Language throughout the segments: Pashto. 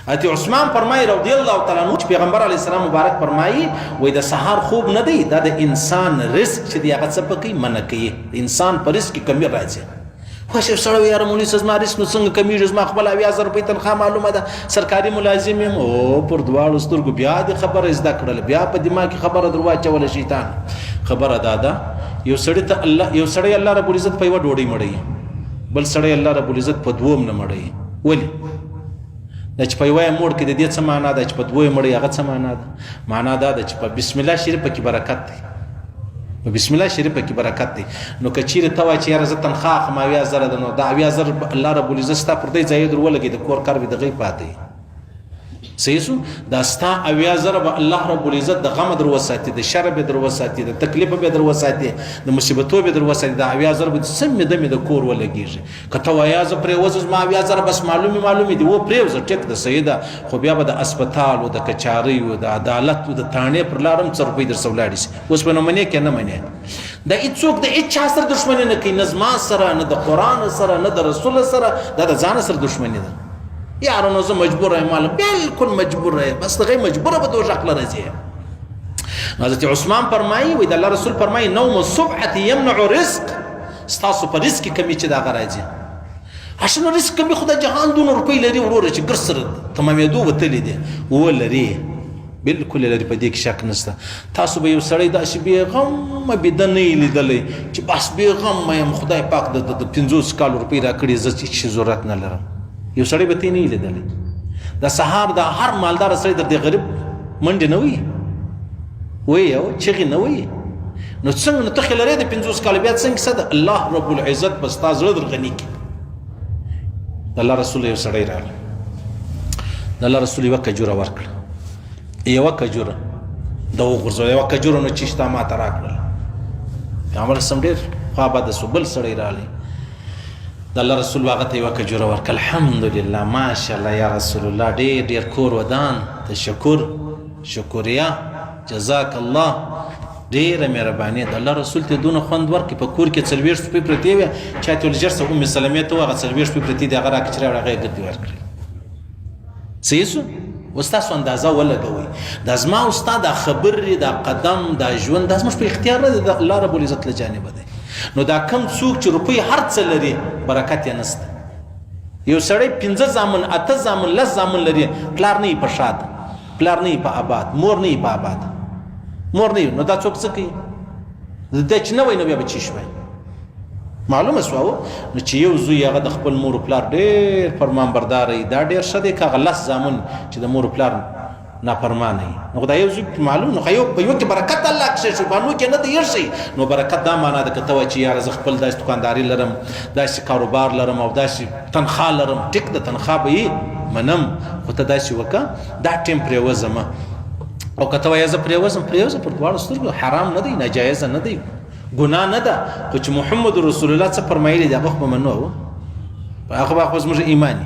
حضرت عثمان فرمایي رضی الله تعالی عنہ چې پیغمبر علی السلام مبارک فرمایي وای د سهار خوب نه دی، دا د انسان رزق چې دی هغه څه پکې منع کوي، د انسان پر رزق کې کمی راځي. خو شیخ سره یاره مولوی صاحب زما رزق نو څنګه کمیږي؟ زما خپل 70,000 روپۍ تنخواه معلومه ده، سرکاري ملازم یم. او پر دواړو سترګو بیا د خبره زده کړل، بیا په دماغ کې خبره در واچوله شیطان. خبره دا ده، یو سړی ته الله، یو سړی الله رب العزت په یوه ډوډۍ مړوي، بل سړی الله رب العزت په دوم نه مړوي. ولې؟ دا چې په یوه یې موړ کې د دې څه معنا ده، چې په دوو یې مړوي هغه څه معنا ده؟ معنا دا ده چې په بسم الله شریف کې برکت دی، په بسم الله شریف کې برکت دی. نو که چیرې ته وایې چې یاره زه تنخوا اخلم 70,000 ده، نو دا 70,000 الله رب العزت ستا پر دې ځای در ولګي، د کور کار به د غي پاتې صحیح سو. دا ستا 70,000 به الله رب العزت د غم در وساتي، د شر به در وساتي، د تکلیف به در وساتي، د مصیبتو به در وساتي. دا 70,000 به سم دمې د کور ولګېږي. که ته وایې زه پرېوځم، زما 70,000 بس معلومې معلومې دي، و پرېوځه، ټیک ده، صحیح ده، خو بیا به د هسپتال و د کچاریو د عدالت و د تاڼې پر لار هم څه روپۍ درسره ولاړې شي. اوس به نو منې که نه منې؟ دا هیڅوک د هیچا سره دښمني نه کوي، نه زما سره، نه د قرآن سره، نه د رسول سره، دا د ځان سره دښمني ده. یاره نو زه مجبور یم، مال بالکل مجبور یم، بس دغه مجبوره به دوزخ له راځي. حضرت عثمان فرمایي وای د الله رسول فرمایي نوم الصبحة يمنع رزق، ستاسو په رزق کې کمی چې دا راځي. اشنو رزق کمی خو د جهان دونه روپۍ لري وروره چې ګر سره تمامېدو وتلي دي، ولري بالکل لري، په دې کې شک نشته. تاسو به یو سړی داسې بېغمه بیده نه یې لیدلی چې بس بېغمه یم، خدای پاک د 50 کالو روپۍ راکړي، زه هېڅ شي ضرورت نه لرم. یو سړی به تی نه یې لیدلی. د سهار د هر مالدار سړی در دې غریب منډې نه وي وي او چغې نه وي. نو څنګه نو ته خو لرې د 50 کالو، بیا څنګه څه ده؟ الله رب العزت به ستا زړه در غني کړي. د الله رسول یو سړی راغی، د الله رسول یوه کجوره ورکړه، یوه کجوره د وغورځوله، یوه کجوره نو چې شته ما ته راکړله. پیغمبر سم ډېر خوا بده سو. بل سړی راغی، د الله رسول هغه ته یوه کجوره ورکړه. الحمدلله، ماشاءالله، یا رسول الله، ډېر ډېر کور ودان، تشکر، شکریه، جزاک الله، ډېره مهرباني ده. الله رسول ته دونه خوند ورکړي. په کور کې 40 روپۍ پرتې وې، چا ته ویل ژر سه ام سلمې ته ووایه هغه 40 روپۍ پرتې دي، هغه راکړه، چې راوړه، هغه یې ګردې ورکړې. صحیح سو؟ اوس تاسو اندازه ولګوئ، دا زما او ستا دا خبرې، دا قدم، دا ژوند، دا زموږ په اختیار نه دی، د الله رب العزت له جانبه دی. نو دا کم څوک چې روپۍ هر څه لري برکت یې نشته. یو سړی 5 زامن، 8 زامن، 10 زامن لري، پلار نه یې په ښاد، پلار نه یې په آباد، مور نه یې په آباد، مور نه. نو دا څوک څه کوي؟ د چې نه وای نو بیا به چی شوی؟ معلومه سوه. نو چې یو زوی هغه د خپل مور پلار ډېر فرمانبردار وي، دا ډېر ښه دی، که هغه 10 زامن چې د مور پلار نافرمانه وي، نو خدای یو زوی معلوم، نو یو په یو کې برکت الله کښې شو، په نو کې نه دی شي. نو برکت دا معنا ده، که ته وایې چې یاره زه خپل داسې دکانداري لرم، داسې کاروبار لرم او داسې تنخوا لرم، ټیک د تنخوا به یې منم، خو ته داسې وکړه دا ټیم پرېوځم. او که ته وایې زه پرېوځم، پرېوځم پر دواړو سترګو، حرام نه دی، ناجایزه نه دی، ګناه نه ده، خو چې محمد رسول الله څه فرمایلي دي هغه خو به منو، هغه به خو زموږ ایمان.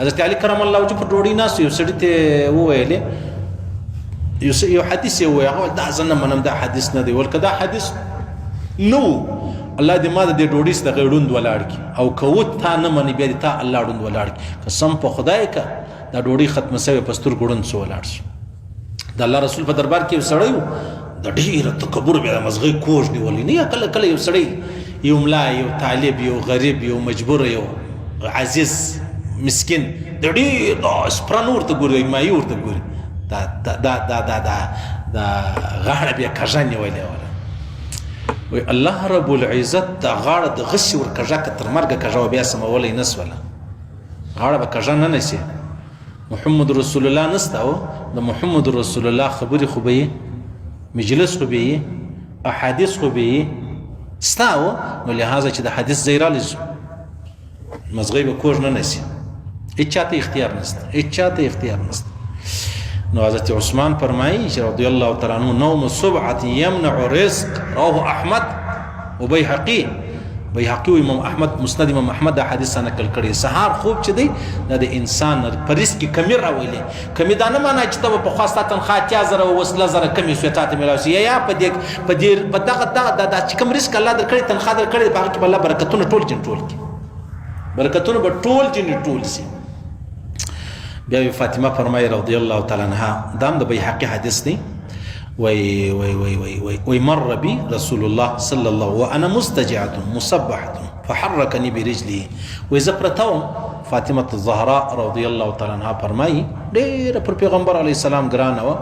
حضرت علي کرم الله وجهه پر ډوډۍ ناست، یو سړي ته وویلې، یو حدیث یې وویل، هغه دا زه نه منم، دا حدیث نه دی. ولکه دا حدیث نه و، الله دې ما د دې ډوډۍ څخه ړوند ولاړ کړي، او که و تا نه مني بیا دې تا الله ړوند ولاړ کړي. قسم په خدای که دا ډوډۍ ختمه سوې په سترګو ړوند سو ولاړ سو. د الله رسول په دربار کې یو سړی و، د ډېر تکبر بیا د مزغې کوږ نیولی نه. کله کله یو سړی، یو ملا، یو طالب، یو غریب، یو مجبور، یو عزیز مسکین، د ډېر د سپرن ورته ګوري، مایي ورته ګوري، دا دا دا دا دا دا دا غاړه بیا کږه نیولې وه. وی الله رب العزت دا غاړه د غسي ور کږه که تر مرګه کږه وه، بیا سمولی نه سوله، غاړه به کږه نه نسي. محمد رسول الله نسته او د محمد رسول الله خبرې خو به یې، مجلس خو به یې، احادیث خو به یې ستا و. نو لهذا چې د حدیث ځای رالی مزغی به کوږ نه نسی، هیچا ته اختیار نشته، هیچا ته اختیار نشته. نو حضرت عثمان فرمایي چې رضی الله تعالی عنہ نوم سبعه يمنع رزق، رواه احمد وبيهقي. بیهقي او امام احمد، مسند امام احمد دا حدیث نقل کړی. سهار خوب چې دی دا د انسان پر رزق کې کمی راولي. کمی دا نه معنا چې ته به پخوا ستا تنخوا 80,000 او اوس 10,000 کمې شوې تا ته میلاو شي، یا په دې په دې په دغه دغه دا چې کوم رزق الله درکړی، تنخوا درکړې، په هغه کې به الله برکتونه ټول جن ټول کړي، برکتونه به ټول جن ټول شي. بیا وی فاطمه فرمای رضی الله تعالی عنها، دام د بیهقي حدیث دی، وی وی وی وی وی وی مر بي رسول الله صلى الله وانا مستجعه مصبحه فحركني برجلي. وی زه پرته وم، فاطمه الزهراء رضی الله تعالی عنها فرمایي، ډېره پر پیغمبر علیه السلام ګرانه وه،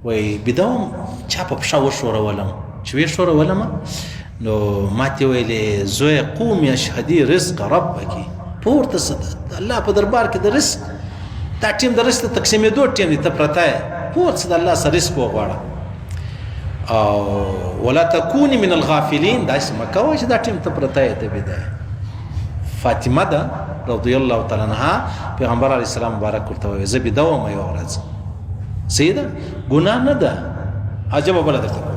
وی بیده وم، چا په پښه وښورولم، چې ویې ښورولم نو ما ته ویلې زوی قومي اشهدي رزق ربک، پورته سه د الله په دربار کې د رزق دا ټیم د رزق د تقسیمېدو ټیم دی، ته پرته یې، پورته سه د الله سره رزق وغواړه او ولا تکونی من الغافلین، داسې مه کوه چې دا ټیم ته پرته یې، ته بیده یې. فاطمه ده رضی الله تعالی عنها، پیغمبر علیه السلام مبارک ورته وویل زه بیده وم یوه ورځ. صحیح ده، ګناه نه ده. عجبه بله درته کوم.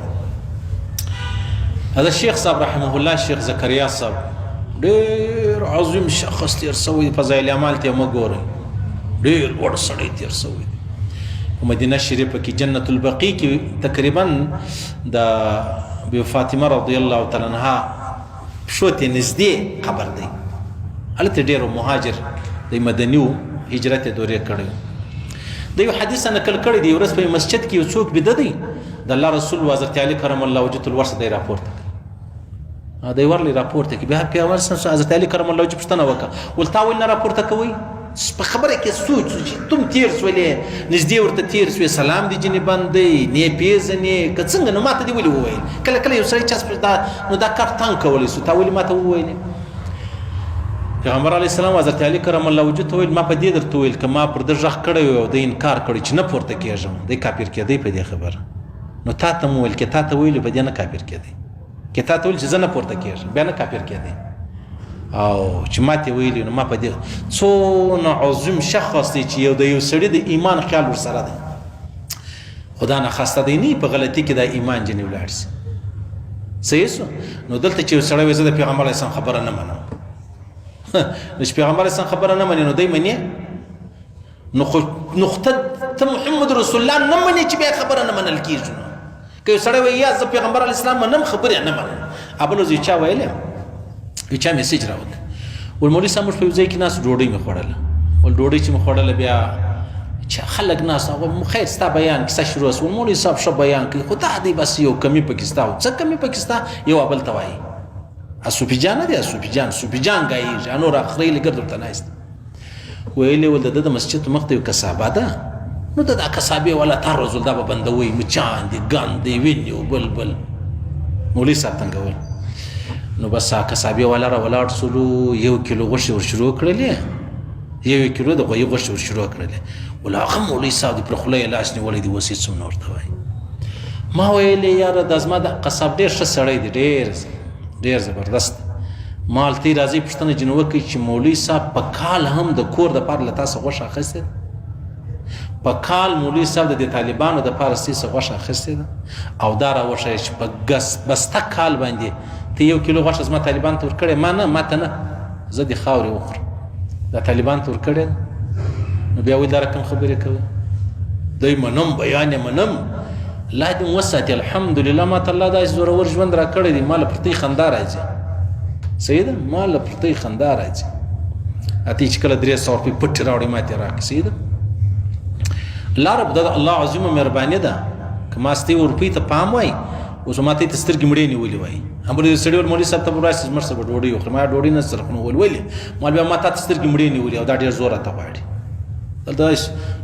حضرت شیخ صاحب رحمه الله، شیخ زکریا صاحب ډېر عظیم شخص تیر سوی، فضایل اعمال ته مه ګورئ، ډېر لوړ سړی تیر سوی دی. په مدینه شریفه کې جنت البقیع کې تقریبا د بی فاطمه رضی الله تعالی عنها پښو ته نږدې قبر دی. هلته ډېرو مهاجر د مدني وو، هجرت یې دورې کړی. د یو حدیث نقل کړی دی، ورځ په مسجد کې یو څوک بیده دی، د الله رسول حضرت علي کرم الله وجهه الورث دی راپورته کړ، دی ورلی راپورته کړ. بیا پیغمبر صلی الله حضرت علي کرم الله وجهه پوښتنه وکړه، ول تا ولې نه راپورته کوئ؟ په خبره کې سوچ چې تم تیر سولې، نږدې ورته تیر سوې، سلام دې جنې بند دی، نه پیژنې که څنګه؟ نو ماته دې ولې وویل؟ کله کله یو سړی چسپ دا نو دا کار تنګ کولی سو، تا ولې ماته وویلې؟ پیغمبر علیه السلام حضرت علی کرم الله وجهه ته ویل، ما په دې درته ویل که ما پر ده غږ کړی وی او دی انکار کړی چې نه پورته کېږم، دی کافر کېدی په دې خبره. نو تا ته مو ویل که تا ته ویلو په دې نه کافر کېدی، که تا ته ویل چې زه نه پورته کېږم بیا نه کافر کېدی، او چې ما ته ویلي نو ما په دې. څونه عظیم شخص دی چې یو د یو سړي د ایمان خیال ورسره دی. خدا نه خواسته دی نه په غلطي کې دا ایمان جنې ولاړ سي. صحیح سو؟ نو دلته چې یو سړی وایي زه د پیغمبر علیه السلام خبره نه منم، نو چې پیغمبر علیه السلام خبره نه مني نو دی مني، نو خو نقطه ته محمد رسول الله نه مني چې بیا خبره نه منل کېږي. نو که یو سړی وایي یا زه پیغمبر علیه السلام منم خبرې نه منم. ابل ورځ یو چا ویلی، یو چا میسج راوکړ، ول مولوي صاحب موږ په یو ځای کې ناست، ډوډۍ مې خوړله، ول ډوډۍ چې مې خوړله بیا چې خلک ناست، هغه خیر ستا بیان کیسه شروع سول، مولوي صاحب ښه بیان کوي خو دا دی بس یو کمی پکې ستا. څه کمی پکې ستا؟ یو بل ته وایي صوفي جان نه دی، صوفي جان صوفي جان ګایږي، نور اخري ګرد ورته ناست. ویلې ول د ده د مسجد مخ ته یو کسابه ده، نو د دا کسابې والا تر رسول دا به بندوي، مچان دي، ګند دی، ویني او بل بل مولوي صاحب تنګول. نو بس کسابې والا را ولاړ سولو، یو کیلو غوښې ور شروع کړلې، یو کیلو د غویي غوښې ور شروع کړلې. ولا هغه مولوي صاحب دی پر خوله یې لاس نیولی دی، اوس یې څومره ورته وایي. ما ویلې یاره دا زما د قصاب ډېر ښه سړی دی، ډېر ډېر زبردست. مال تی راځي پوښتنه جن وکړي چې مولوي صاحب په کال هم د کور د پاره له تاسو غوښه اخیستې ده؟ په کال مولوي صاحب د طالبانو د پاره څه غوښه اخیستې ده؟ او دا را وښیه چې په ګس بسته کال باندې ته یو کیلو غوښه زما طالبان ته ورکړې، ما نه، ما ته نه، زه د خاورې وخورم، دا طالبان ته ورکړې. نو بیا وایي دا رقم خبرې کوي دی، منم بیان یې منم. الله دې وساتي. الحمدلله ما ته الله داسې زورور ژوند راکړی دی، ما له پرتۍ خندا راځي. صحیح ده، ما له پرتۍ خندا راځي. اته چې کله 300 روپۍ پټې راوړي ما ته راکړي. صحیح ده، الله رب دا الله عظیمه مهرباني ده. که ما ستې روپۍ ته پام وای اوس ما ته سترګې مړې نیولې وای. امر دې سړي ول مولوي صاحب ته راشي زموږ سره ډوډۍ وخوري، ما ډوډۍ نه سره خو ول ولې مال بیا ما ته سترګې مړې نیولې او دا ډېر زور راته غواړي. دلته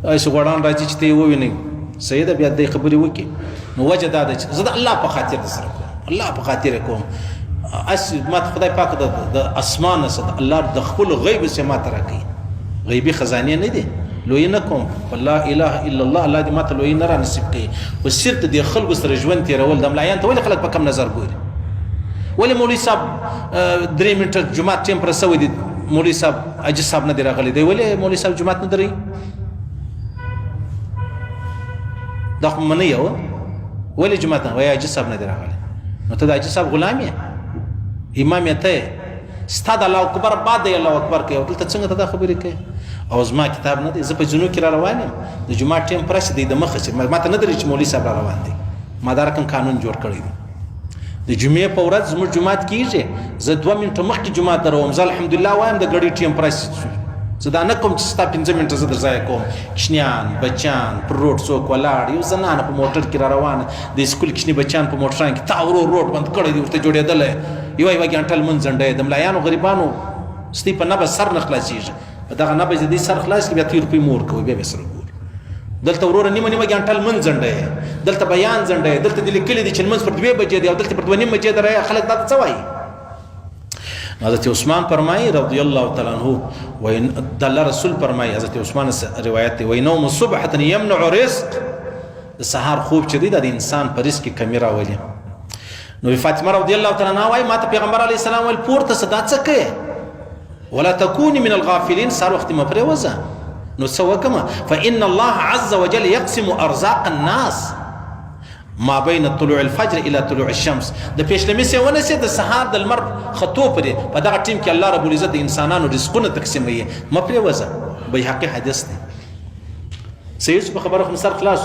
داسې غوړان راځي چې ته یې ووینې. صحیح ده، بیا دې خبرې وکړي. نو وجه دا ده چې زه د الله په خاطر د سره کوم، الله په خاطر کوم. اس ما ته خدای پاک د اسمان نه د الله د خپل غیب سه ما ته راکوي، غیبي خزانې نه دي. لوی نه کوم، لا اله الا الله، الله دې ما ته لوی نه را نصیب کړي. خو صرف د خلکو سره ژوند تېرول، د ملایان ته ولې خلک په کم نظر ګوري؟ ولې مولوي صاحب 3 منټه جومات ټیم پر سوی دی، مولوي صاحب حاجي صاحب نه دی راغلی دی، ولې مولوي صاحب جومات نه دري؟ دا خو منه یو ولې جومات نه وایي حاجي صاحب نه دی راغلی؟ نو ته د حاجي صاحب غلام یې، امام یې ته، ستا د الله اکبر بعد دی الله اکبر کوي، او دلته څنګه ته دا خبرې کوي؟ او زما کتاب نه دی، زه په ځینو کې را روان یم، د جمعه ټیم پرسي دی د مخه چې ما ته نه دري چې مولوي صاحب را روان دی. ما دا رقم قانون جوړ کړی دی. د جمعې په ورځ زموږ جومات کېږي، زه 2 منټه مخکې جومات دروم، زه الحمدلله وایم د ګړۍ ټیم پرسي. زه دا نه کوم چې ستا 5 منټه زه در ضایع کوم. کوچنیان بچیان پر روډ څوک ولاړ، یو زنانه په موټر کې را روانه، د سکول کوچني بچیان په موټران کې، تا ورور روډ بند کړی دی ورته جوړېدلی، یوه یوه ګنټه لمونځ ځنډوي. د ملایانو غریبانو ستۍ په نبض سر نه خلاصېږي، په دغه نبض د دې سر خلاص کړي، بیا تیر روپۍ مور کوي، بیا به سره ګوري. دلته وروره نیمه نیمه ګنټه لمونځ ځنډوي، دلته بیان ځنډوي، دلته دې لیکلي دي چې لمونځ پر 2 بجې دی او دلته پر 2:30 بجې دی، خلک دا څه وایي؟ حضرت عثمان فرمایي رضی الله تعالی عنہ، وین د الله رسول فرمایي، حضرت عثمان روایت دی، وای نوم صبحه يمنع رزق، د سهار خوب چې دی د انسان پر رزق کې کمی راولي. نو فاطمه رضی الله تعالی عنها وای ما ته پیغمبر علی السلام ول پورته صدا څه کوي، ولا تكوني من الغافلين، سهار وخت ما پرې وځه. نو څه وکم؟ فإن الله عز وجل يقسم ارزاق الناس ما بین طلوع الفجر الى طلوع الشمس، د پیشلمي سه ونسه د سهار د لمر خطو پرې په دغه ټیم کې الله رب العزت د انسانانو رزقونه تقسیموي، مپرې وځه. بیهقي حدیث دی. سید په خبره خو سر خلاص.